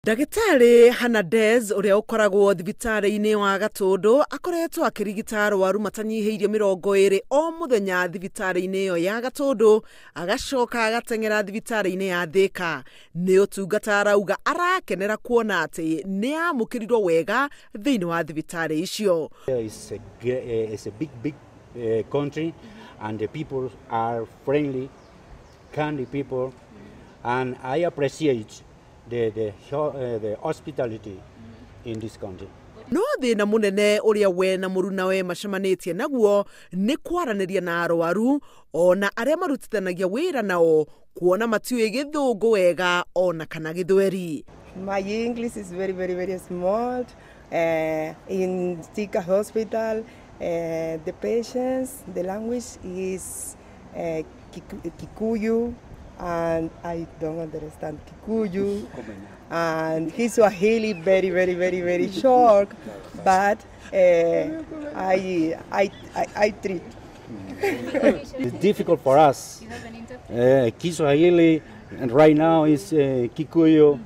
Ndagĩtarĩ Hernandez ũrĩa ũkoragwo thibitarĩ-inĩ wa Gatũndũ akoretwo akĩrigita arwaru matanyihĩirie 20 o mũthenya thibitarĩ-inĩ ĩyo ya Gatũndũ, agacoka agateng'era thibitarĩ-inĩ ya Thĩka. Nĩ ũtungata arauga arakenera kuona atĩ nĩ amũkĩrirwo wega thĩinĩ wa thibitarĩ icio. It's a big, big country, and the people are friendly, kindly people, and I appreciate the hospitality in this country. No thĩna mũnene ũrĩa we na mũrunawe macemanĩtie naguo nĩ kwaranĩria na arwaru ona arĩa marutithanagia wĩra nao, kuona matiũĩ Gĩthũngũ wega ona kana Gĩthweri. My English is very, very, very small. In Thika Hospital, the patients, the language is Kikuyu, and I don't understand Kikuyu, and his Swahili very, very, very, very short, but I treat. It's difficult for us. Kiswahili, and right now is Kikuyu,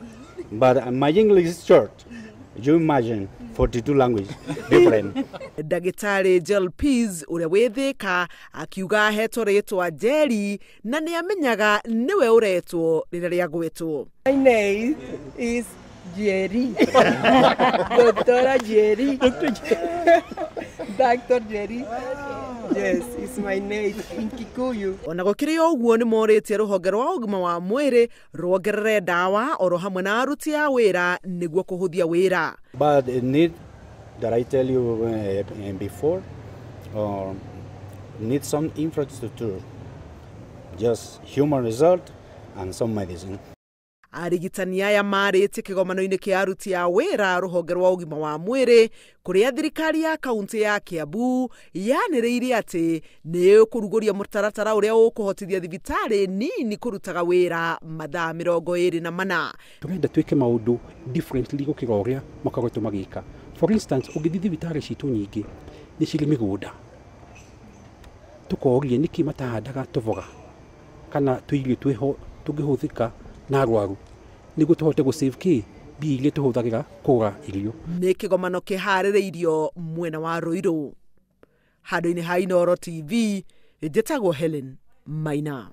but my English is short. You imagine 42 languages different. Ndagĩtarĩ Jel Pease ũrĩa wĩ Thĩka akiuga ahetwo rĩtwa Njeri na nĩ amenyaga nĩwe ũretwo rĩrĩa rĩagwetwo. My name is Jerry. Doctora Jerry. Dr. Jerry. Yes, it's my name in Kikuyu. Ona gũkĩrĩ o ũguo, nĩ morĩtie rũhonge rwa ũgima wa mwĩrĩ ruongerere ndawa oro hamwe na aruti a wĩra nĩguo kũhũthia wĩra. But the need that I tell you before, need some infrastructure, just human result and some medicine. Arigitani aya marĩtie kĩgomano-inĩ kĩa aruti a wĩra rũhonge rwa ũgima wa mwĩrĩ, kũrĩa thirikari ya kaunti ya Kiambu yanĩrĩire atĩ nĩ ĩkũrugũria mũtaratara ũrĩa ũkũhotithia thibitarĩ nini kũrutaga wĩra mathaa 24. Tũrenda twĩke maũndũ differently gũkĩra ũrĩa makoretwo magĩka. For instance, ũngĩthiĩ thibitarĩ citũ nyingĩ nĩ cirĩ mĩgũnda, tũkoria nĩkĩ matahandaga tũboga kana tũirio twĩho tũngĩhũthĩka na arwaru nĩguo tũhote gũ save kĩ mbia iria tũhũthagĩra kũgũra irio. Nĩ kĩgomano kĩharĩrĩirio mwena wa Ruiru. Handũ-inĩ ha Inooro TV, njĩtagwo Helen Maina.